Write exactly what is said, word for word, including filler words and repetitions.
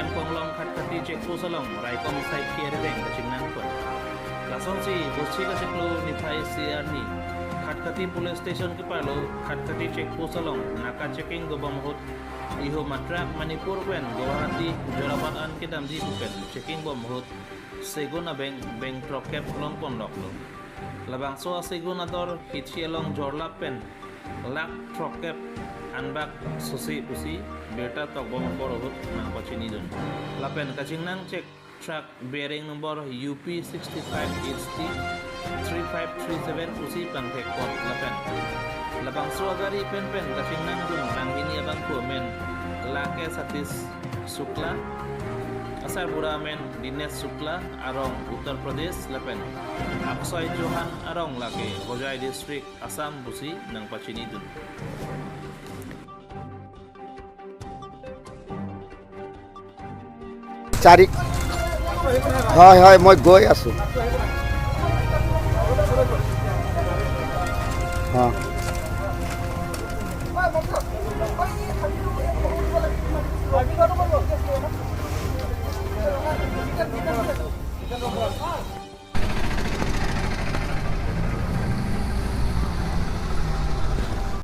Konglong Khatkhati checkpost along raikom saikhi arideng kachingnang pon. Lasonsi Busi kachiklo niphai isi arni Khatkhati police station keparlo Khatkhati checkpost along naka checking dobom ahut ihum a truck Manipur pen Guwahati Jorabat an kedamji pu pen checking bom ahut Segun abeng beng throkkep longponloklo. Labangso a segun ador hithi along jorlap pen lakh throkkep anbak sosi pusi birta tokbom apor ahut nangpachinidun. Lapen kachingnang check truck bearing number U P sixty-five H T three five three seven pusi pangthek pon lapen labangso agari pen pen kachingnangdun banghini abangphu amen Lake Satish Shukla, asarbura amen Dinesh Shukla, arong Uttar Pradesh lapen Akshay Chauhan, arong lake Hojai District, Assam pusi nangpachinidun. চাৰি হয় হয় মই গৈ আছোঁ। অ।